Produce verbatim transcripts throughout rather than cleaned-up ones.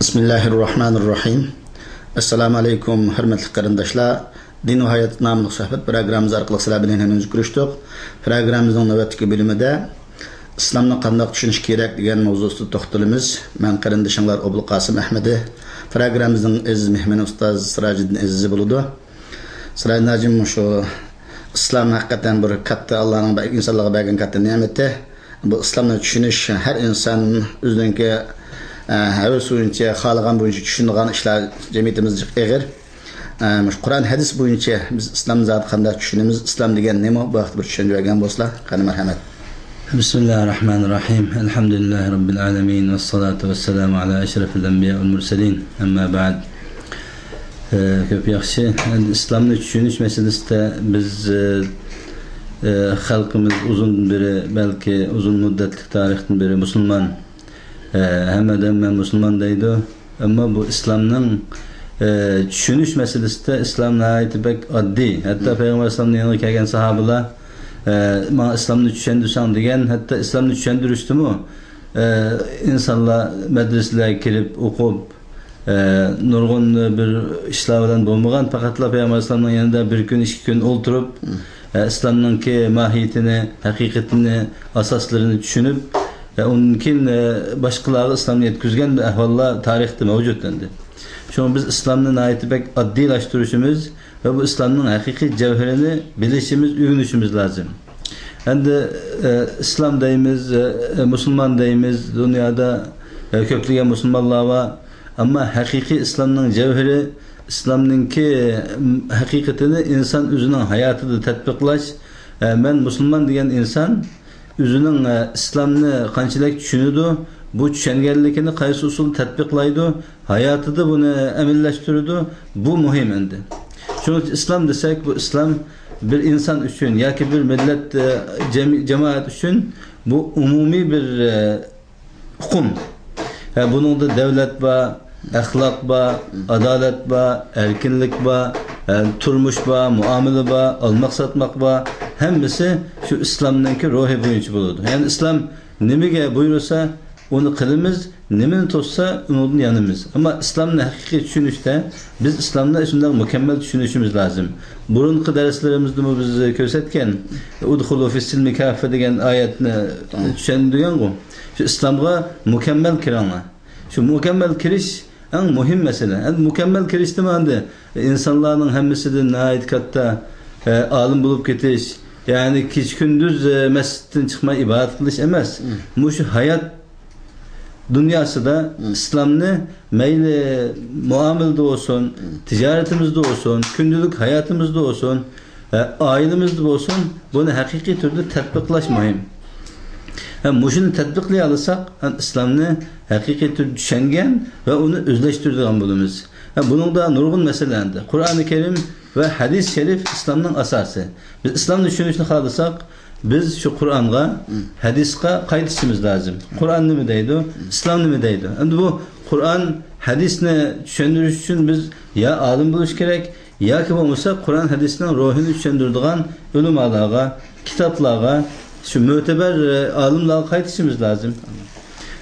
بىسمىللاھىررەھمانىررەھىم. ئەسسالامۇ ئەلەيكۇم، ھۆرمەتلىك قېرىنداشلار. دىن ۋە ھايات ناملىق سۆھبەت پروگراممىمىز ئارقىلىق سىلەر بىلەن يەنە كۆرۈشتۇق. پروگراممىمىزنىڭ نۆۋەتتىكى بۆلۈمىدە ئىسلامنى قانداق چۈشىنىش كېرەك دېگەن ماۋزۇ ئۈستىدە توختىلىمىز. مەن قېرىندىشىڭلار ئوبۇلقاسىم ئەھمىدى. پروگراممىمىزنىڭ ئەزىز مېھمىنى ئۇستاز سىراجىدىن ئەزىزى بولىدۇ. سىراجىدىن ھاجىم، شۇ ئىسلام ھەقىقەتەن بىر كاتتا، ئاللانىڭ بە-، ئىنسانلارغا بەرگەن كاتتا نېمىتى. بۇ ئىسلامنى چۈشىنىش ھەر ئىنسان ئۆزىنىڭكى، ئە، ھەۋىسى بويىچە، خالىغان بويىچە چۈشىنىدىغان ئىشلار جەمئىيىتىمىزدە جىق ئېغىر. ئە، مۇشۇ قۇرئان، ھەدىس بويىچە بىز ئىسلامنى زادى قانداق چۈشىنىمىز، ئىسلام دېگەن نېمە، بۇ ھەقتە بىر چۈشەندۈرۈپ بەرگەن بولسىلا، قېنى، مەرھەمەت. بىسمىللاھىررەھمانىررەھىم. ئەلھەمدۇلىللاھى رەببىل ئالەمىن. ۋەسسالاتۇ ۋەسسالامۇ ئالا ئەشرەفىل ئەنبىيا ۋەل مۇرسەلىن. ئەمما بەئد. ئە، كۆپ ياخشى. ئەمدى ئىسلامنى چۈشىنىش مەسىلىسىدە بىز، ئە، ئە، خەلقىمىز ئۇزۇن بېرى، بەلكى ئۇزۇن مۇددەتلىك تارىختىن بېرى مۇسۇلمان. ئە، ھەممە ئادەم «مەن مۇسۇلمان» دەيدۇ. ئەمما بۇ ئىسلامنىڭ، ئە، چۈشىنىش مەسىلىسىدە ئىسلام ناھايىتى بەك ئاددىي. ھەتتا پەيغەمبەر ئەلەيھىسسالامنىڭ يېنىغا كەلگەن ساھابىلار، ئە، «ماڭا ئىسلامنى چۈشەندۈرسەڭ» دېگەن. ھەتتا ئىسلامنى چۈشەندۈرۈشتىمۇ، ئە، ئىنسانلار مەدرىسىلەرگە كىرىپ ئوقۇپ، ئە، نۇرغۇن بىر ئىشلار بىلەن بولمىغان، پەقەتلا پەيغەمبەر ئەلەيھىسسالامنىڭ يېنىدا بىر كۈن، ئىككى كۈن ئولتۇرۇپ، ئە، ئىسلامنىڭكى ماھىيىتىنى، ھەقىقىتىنى، ئاساسلىرىنى چۈشىنىپ، ئە، ئۇندىن كېيىن، ئە، باشقىلارغا ئىسلامنى يەتكۈزگەن بىر ئەھۋاللار تارىختا مەۋجۇت ئەمدى. شۇڭا بىز ئىسلامنى ناھايىتى بەك ئاددىيلاشتۇرۇشىمىز ۋە بۇ ئىسلامنىڭ ھەقىقىي جەۋھىرىنى بىلىشىمىز، ئۆگىنىشىمىز لازىم. ئەمدى، ئە، ئىسلام دەيمىز، ئە، مۇسۇلمان دەيمىز، دۇنيادا، ئە، كۆپلىگەن مۇسۇلمانلار بار. ئەمما ھەقىقىي ئىسلامنىڭ جەۋھىرى، ئىسلامنىڭكى، م، ھەقىقىتىنى ئىنسان ئۆزىنىڭ ھاياتىدا تەتبىقلاش. ئە، مەن مۇسۇلمان دېگەن ئىنسان ئۆزىنىڭ، ئە، ئىسلامنى قانچىلىك چۈشىنىدۇ، بۇ چۈشەنگەنلىكىنى قايسى ئۇسۇلدا تەتبىقلايدۇ، ھاياتىدا بۇنى ئەمەلىيلەشتۈرىدۇ، بۇ مۇھىم ئەمدى. شۇنىڭ ئۈچۈن ئىسلام دېسەك، بۇ ئىسلام بىر ئىنسان ئۈچۈن ياكى بىر مىللەت، ئە، جەم-، جامائەت ئۈچۈن بۇ ئومۇمىي بىر، ئە، ئۇقۇم. ھە، بۇنىڭدا دۆلەت بار، ئەخلاق بار، ئادالەت بار، ئەركىنلىك بار، ھە، تۇرمۇش بار، مۇئامىلە بار، ئالماق ساتماق بار. ھەممىسى شۇ ئىسلامنىڭكى روھى بويىچە بولىدۇ. يەنى ئىسلام نېمىگە بۇيرۇسا، ئۇنى قىلىمىز، نېمىنى توسسا، ئۇنىڭدىن يانىمىز. ئەمما ئىسلامنى ھەقىقىي چۈشىنىشتە بىز ئىسلامنى شۇنداق مۇكەممەل چۈشىنىشىمىز لازىم. بۇرۇنقى دەرسلىرىمىزدىمۇ بىز كۆرسەتكەن، «ئۇدخۇلۇ فىسسىلمى كاففە» دېگەن ئايەتنى چۈشەندۈرگەنغۇ. شۇ ئىسلامغا مۇكەممەل كىرىڭلار. شۇ مۇكەممەل كىرىش ئەڭ مۇھىم مەسىلە. ئەمدى مۇكەممەل كىرىشتىمۇ ئەمدى ئىنسانلارنىڭ ھەممىسىدىن ناھايىتى كاتتا، ئە، ئالىم بولۇپ كېتىش، يەنى كېچە-كۈندۈز، ئە، مەسچىتتىن چىقماي ئىبادەت قىلىش ئەمەس. مم. مۇشۇ ھايات دۇنياسىدا مم. ئىسلامنى مەيلى مۇئامىلىدە بولسۇن، مم. تىجارىتىمىزدە بولسۇن، كۈندىلىك ھاياتىمىزدا بولسۇن، ئە، ئائىلىمىزدە بولسۇن، بۇنى ھەقىقىي تۈردە تەتبىقلاش مۇھىم. ھە، مۇشۇنى تەتبىقلىيالىساق، ھەم ئىسلامنى ھەقىقىي تۈردە چۈشەنگەن ۋە ئۇنى ئۆزلەشتۈرىدىغان بولىمىز. ھە، بۇنىڭدا نۇرغۇن مەسىلە ئەمدى. قۇرئانى كەرىم ۋە ھەدىس شەرىف ئىسلامنىڭ ئاساسى. بىز ئىسلامنى چۈشىنىشنى خالىساق، بىز شۇ قۇرئانغا، مم. ھەدىسقا قايتىشىمىز لازىم. قۇرئان نېمە دەيدۇ؟ مم. ئىسلام نېمە دەيدۇ؟ ئەمدى بۇ قۇرئان، ھەدىسنى چۈشەندۈرۈش ئۈچۈن بىز يا ئالىم بولۇش كېرەك، ياكى بولمىسا قۇرئان، ھەدىسنىڭ روھىنى چۈشەندۈرىدىغان ئۆلىمالارغا، كىتابلارغا، شۇ مۆتىبەر، ئە، ئالىملارغا قايتىشىمىز لازىم.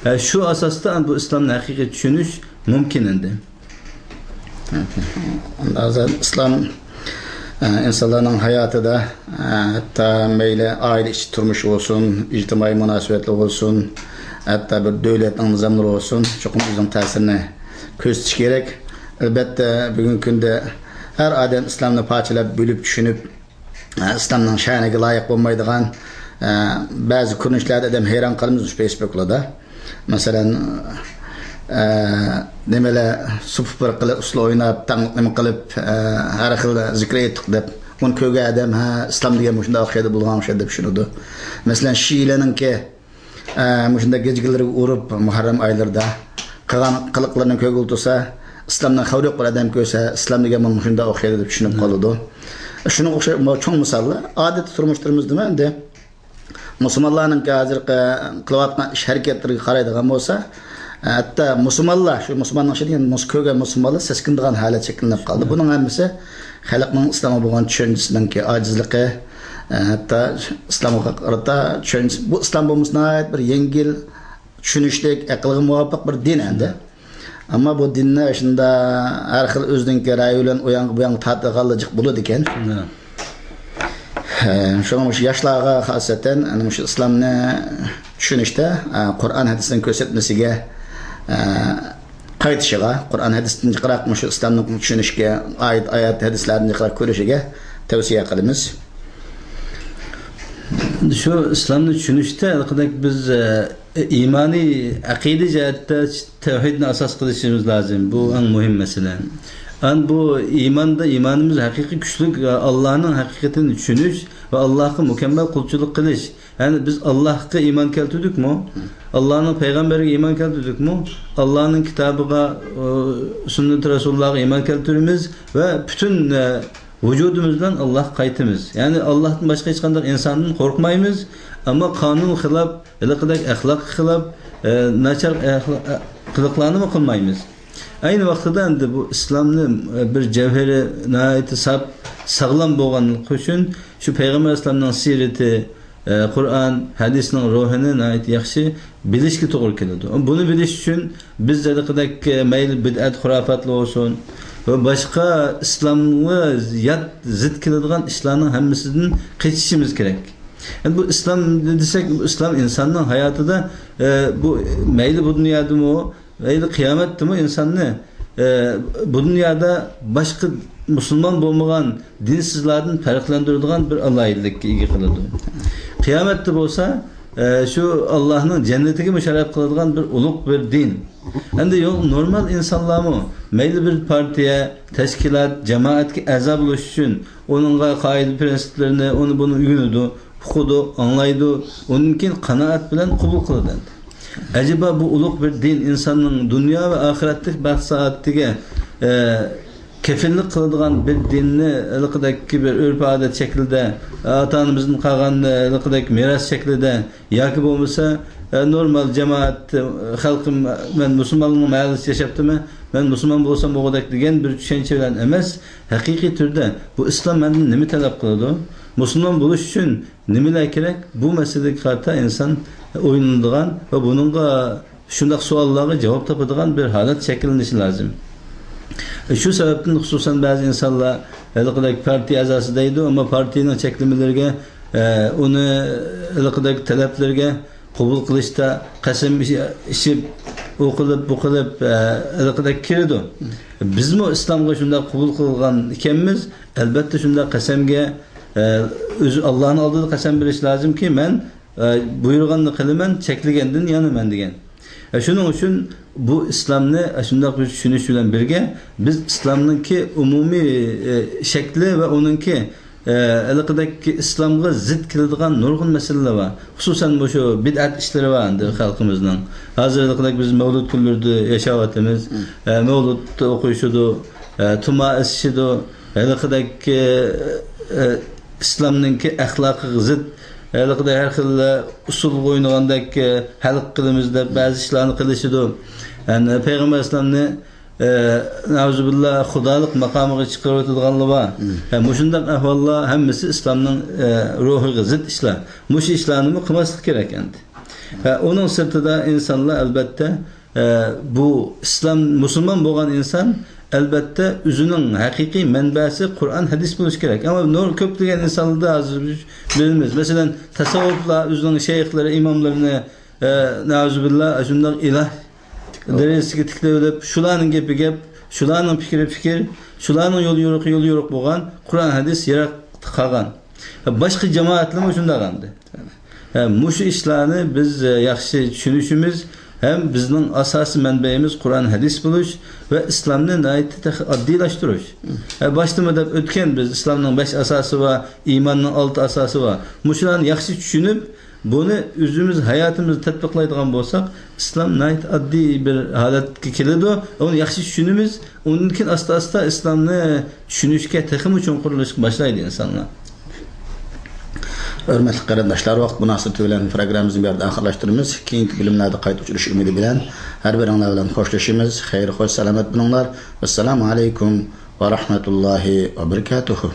ھە، شۇ ئاساستا بۇ ئىسلامنى ھەقىقىي چۈشىنىش مۇمكىن ئەمدى. ھازىر ئىسلام، ئە، ئىنسانلارنىڭ ھاياتىدا، ئە، ھەتتا مەيلى ئائىلە ئىچى تۇرمۇشى بولسۇن، ئىجتىمائىي مۇناسىۋەتلىرى بولسۇن، ھەتتا بىر دۆلەتنىڭ نىزاملىرى بولسۇن، چوقۇم ئۆزىنىڭ تەسىرىنى كۆرسىتىشى كېرەك. ئەلبەتتە، بۈگۈنكى كۈندە ھەر ئادەم ئىسلامنى پارچىلاپ، بۆلۈپ چۈشىنىپ، ئە، ئىسلامنىڭ شەنىگە لايىق بولمايدىغان، ئە، بەزى كۆرۈنۈشلەردە ئادەم ھەيران قالىمىز مۇشۇ فېيسبۇكلاردا. مەسىلەن، ئە، نېمىلەر، سۇپا پىرقىلار ئۇسسۇل ئويناپ، تەڭ نېمە قىلىپ، ئە، ھەر خىل زىكىر ئېيتتۇق دەپ، ئۇنى كۆرگەن ئادەم، ھە، ئىسلام دېگەن مۇشۇنداق ئوخشايدۇ، بولغان ئوخشايدۇ دەپ چۈشىنىدۇ. مەسىلەن، شىئىلەرنىڭكى، ئە، مۇشۇنداق گېجىگىلىرىگە ئۇرۇپ، مۇھەررەم ئايلىرىدا قىلغان قىلىقلىرىنى كۆرگىلى تۇرسا، ئىسلامدىن خەۋىرى يوق بىر ئادەم كۆرسە، ئىسلام دېگەن مانا مۇشۇنداق ئوخشايدۇ دەپ چۈشىنىپ قالىدۇ. شۇنىڭغا ئوخشاش چوڭ مىساللار. ئادەتتە تۇرمۇشلىرىمىزدىمۇ ئەمدى مۇسۇلمانلارنىڭكى ھازىرقى قىلىۋاتقان ئىش ھەرىكەتلىرىگە قارايدىغان بولسا، ھەتتا مۇسۇلمانلار، شۇ مۇسۇلماننىڭ ئىچىدە يەنە مۇس-، كۆرگەن مۇسۇلمانلار سەسكىنىدىغان ھالەت شەكىللىنىپ قالدى. بۇنىڭ ھەممىسى خەلقنىڭ ئىسلامغا بولغان چۈشەنچىسىنىڭكى ئاجىزلىقى، ھەتتا ئىسلامغا قارىتا چۈشەنچىسى، بۇ ئىسلام بولمىسا ناھايىتى بىر يەڭگىل، چۈشىنىشلىك، ئەقىلگە مۇۋاپىق بىر دىن ئەمدى. ئەمما بۇ دىننى شۇنداق ھەر خىل ئۆزىنىڭكى رايى بىلەن ئۇ ياڭغا، بۇ ياڭغا تارتىدىغانلار جىق بولىدىكەن. ھە. ھە، شۇڭا مۇشۇ ياشلارغا خاسەتەن، ئەنە مۇشۇ ئىسلامنى چۈشىنىشتە، ئە، قۇرئان ھەدىسنىڭ كۆرسەتمىسىگە، ئە، قايتىشىغا، قۇرئان ھەدىستىن جىقراق مۇشۇ ئىسلامنى چۈشىنىشكە، ئايەت، ئايەت ھەدىسلەردىن جىقراق كۆرۈشىگە تەۋسىيە قىلىمىز. شۇ ئىسلامنى چۈشىنىشتە ھېلىقىدەك بىز، ئە، ئىمانىي، ئەقىدە جەھەتتە تەۋھىدنى ئاساس قىلىشىمىز لازىم. بۇ ئەڭ مۇھىم مەسىلە. ئەن بۇ ئىماندا، ئىمانىمىز ھەقىقىي كۈچلۈك، ئاللانىڭ ھەقىقىتىنى چۈشىنىش ۋە ئاللاغا مۇكەممەل قۇلچىلىق قىلىش. يەنى بىز ئاللاھقا ئىمان كەلتۈردۇقمۇ؟ ئاللانىڭ پەيغەمبىرىگە ئىمان كەلتۈردۇقمۇ؟ ئاللانىڭ كىتابىغا، ئۇ، سۈننىتى رەسۇلۇللاھقا ئىمان كەلتۈرىمىز ۋە پۈتۈن، ئە، ۋۇجۇدىمىز بىلەن ئاللاھقا قايتىمىز. يەنى ئاللاھتىن باشقا ھېچقانداق ئىنساندىن قورقمايمىز، ئەمما قانۇن خىلاپ، ھېلىقىدەك ئەخلاققا خىلاپ، ئە، ناچار ئەخلا-، ئە، قىلىقلارنىمۇ قىلمايمىز. ئەينى ۋاقتىدا ئەمدى بۇ ئىسلامنى، ئە، بىر جەۋھىرى ناھايىتى ساپ، ساغلام بولغانلىقى ئۈچۈن شۇ پەيغەمبەر ئەلەيھىسسالامنىڭ سىيرىتى، ئە، قۇرئان، ھەدىسنىڭ روھىنى ناھايىتى ياخشى بىلىشكە توغرا كېلىدۇ. بۇنى بىلىش ئۈچۈن بىز ھېلىقىدەك، ئە، مەيلى بىدئەت، خۇراپاتلار بولسۇن ۋە باشقا ئىسلامغا يات، زىت كېلىدىغان ئىشلارنىڭ ھەممىسىدىن قېچىشىمىز كېرەك. ئەمدى بۇ ئىسلام دېسەك، بۇ ئىسلام ئىنساننىڭ ھاياتىدا، ئە، بۇ مەيلى بۇ دۇنيادىمۇ، مەيلى قىيامەتتىمۇ ئىنساننى، ئە، بۇ دۇنيادا باشقا مۇسۇلمان بولمىغان دىنسىزلاردىن پەرقلەندۈرىدىغان بىر ئالاھىدىلىككە ئىگە قىلىدۇ. قىيامەتتە بولسا، ئە، شۇ ئاللاھنىڭ جەننىتىگە مۇشەررەپ قىلىدىغان بىر ئۇلۇغ بىر دىن. ئەمدى يو-، نورمال ئىنسانلارمۇ مەيلى بىر پارتىيە، تەشكىلات، جامائەتكە ئەزا بولۇش ئۈچۈن ئۇنىڭغا قائىدە پىرىنسىپلىرىنى، ئۇنى بۇنى ئۆگىنىدۇ، ئۇقىدۇ، ئاڭلايدۇ، ئۇندىن كېيىن قانائەت بىلەن قوبۇل قىلىدۇ. ئەجەبا بۇ ئۇلۇغ بىر دىن ئىنساننىڭ دۇنيا ۋە ئاخىرەتلىك بەخت سائادىتىگە، ئە، كېپىللىك قىلىدىغان بىر دىننى ھېلىقىدەككى بىر ئۆرپ-ئادەت شەكلىدە، ئاتا-ئانىمىزدىن قالغان، ئە، ھېلىقىدەك مىراس شەكلىدە ياكى بولمىسا، ئە، نورمال جامائەت، ئە، خەلقىم، مەن مۇسۇلمانلارنىڭ مەھەللىسىدە ياشاپتىمەن، مەن مۇسۇلمان بولسام بولغۇدەك دېگەن بىر چۈشەنچە بىلەن ئەمەس، ھەقىقىي تۈردە بۇ ئىسلام مەندىن نېمە تەلەپ قىلىدۇ؟ مۇسۇلمان بولۇش ئۈچۈن نېمىلەر كېرەك؟ بۇ مەسىلىگە قارىتا ئىنسان ئويلىنىدىغان ۋە بۇنىڭغا، شۇنداق سوئاللارغا جاۋاب تاپىدىغان بىر ھالەت شەكىللىنىشى لازىم. شۇ سەۋەبتىن خۇسۇسەن بەزى ئىنسانلار ھېلىقىدەك پارتىيە ئەزاسى دەيدۇ، ئەمما پارتىيىنىڭ چەكلىمىلىرىگە، ئە، ئۇنى ھېلىقىدەك تەلەپلىرىگە قوبۇل قىلىشتا قەسەم ئىچىپ، ئۇ قىلىپ، بۇ قىلىپ، ئە، ھېلىقىدەك كىرىدۇ. بىزمۇ ئىسلامغا شۇنداق قوبۇل قىلغان ئىكەنمىز، ئەلبەتتە شۇنداق قەسەمگە، ئە، ئۆزى ئاللانىڭ ئالدىدا قەسەم بېرىش لازىمكى، مەن، ئە، بۇيرۇغاننى قىلىمەن، چەكلىگەندىن يانىمەن دېگەن. ئە، شۇنىڭ ئۈچۈن بۇ ئىسلامنى، ئە، شۇنداق بىر چۈشىنىش بىلەن بىرگە، بىز ئىسلامنىڭكى ئومۇمىي، ئە، شەكلى ۋە ئۇنىڭكى، ئە، ھېلىقىدەك ئىسلامغا زىت كېلىدىغان نۇرغۇن مەسىلىلەر بار. خۇسۇسەن مۇشۇ بىدئەت ئىشلىرى بار ئەمدى خەلقىمىزنىڭ. ھازىر ھېلىقىدەك بىز مەۋلۇت كۈنلىرىدە ياشاۋاتىمىز. ئە، مەۋلۇت ئوقۇيۇشىدۇ، ئە، تۇما ئېسىشىدۇ، ھېلىقىدەك، ئە، ئە، ئىسلامنىڭكى ئەخلاقىغا زىت، ھېلىقىدەك ھەر خىل ئۇسسۇلغا ئوينىغاندەك، ئە، ھەل قىلىمىز دەپ بەزى ئىشلارنى قىلىشىدۇ. يەنى پەيغەمبەر ئەلەيھىسسالامنى، ئە، نەئۇزۇبىللا، خۇدالىق ماقامىغا چىقىرىۋېتىدىغانلار بار. ھە، مۇشۇنداق ئەھۋاللار ھەممىسى ئىسلامنىڭ، ئە، روھىغا زىت ئىشلار. مۇشۇ ئىشلارنىمۇ قىلماسلىق كېرەك ئەمدى. ھە، ئۇنىڭ سىرتىدا ئىنسانلار ئەلبەتتە ئە، بۇ ئىسلام، مۇسۇلمان بولغان ئىنسان، ئەلبەتتە، ئۆزىنىڭ ھەقىقىي مەنبەسى قۇرئان، ھەدىس بولۇشى كېرەك. ئەمما نۇر كۆپلىگەن ئىنسانلاردا ھازىر بىز بىلىمىز. مەسىلەن، تەسەۋۋۇپلار ئۆزىنىڭ شەيخلىرى، ئىماملىرىنى، ئە، نەئۇزۇبىللا، شۇنداق ئىلاھ دەرىجىسىگە تىكلىۋېلىپ، شۇلارنىڭ گېپى گەپ، شۇلارنىڭ پىكرى پىكىر، شۇلارنىڭ يولى يورۇقى يول يورۇق بولغان، قۇرئان، ھەدىس يىراق قالغان. باشقا جامائەتلەرمۇ شۇنداق ئەمدى. ھە، مۇشۇ ئىشلارنى بىز، ئە، ياخشى چۈشىنىشىمىز ھەم بىزنىڭ ئاساسىي مەنبەيىمىز قۇرئان، ھەدىس بولۇش ۋە ئىسلامنى ناھايىتى تېخى ئاددىيلاشتۇرۇش. ھە، باشتىمۇ دەپ ئۆتكەن بىز، ئىسلامنىڭ بەش ئاساسى بار، ئىماننىڭ ئالتە ئاساسى بار. مۇشۇلارنى ياخشى چۈشىنىپ، بۇنى ئۆزىمىز ھاياتىمىزدا تەتبىقلايدىغان بولساق، ئىسلام ناھايىتى ئاددىي بىر ھالەتكە كېلىدۇ. ئۇنى ياخشى چۈشىنىمىز، ئۇندىن كېيىن ئاستا-ئاستا ئىسلامنى چۈشىنىشكە تېخىمۇ چوڭقۇرلىشىشقا باشلايدۇ ئىنسانلار. ھۆرمەتلىك قېرىنداشلار، ۋاقىت مۇناسىۋىتى بىلەن پروگراممىمىزنى بۇ يەردە ئاخىرلاشتۇرىمىز. كېيىنكى بۆلۈملەردە قايتا ئۇچرىشىش ئۈمىدى بىلەن ھەر بىرىڭلار بىلەن خوشلىشىمىز. خەير، خوش، سالامەت بولۇڭلار. ۋەسسالامۇ ئەلەيكۇم ۋە رەھمەتۇللاھى ۋە بەرىكاتۇھۇ.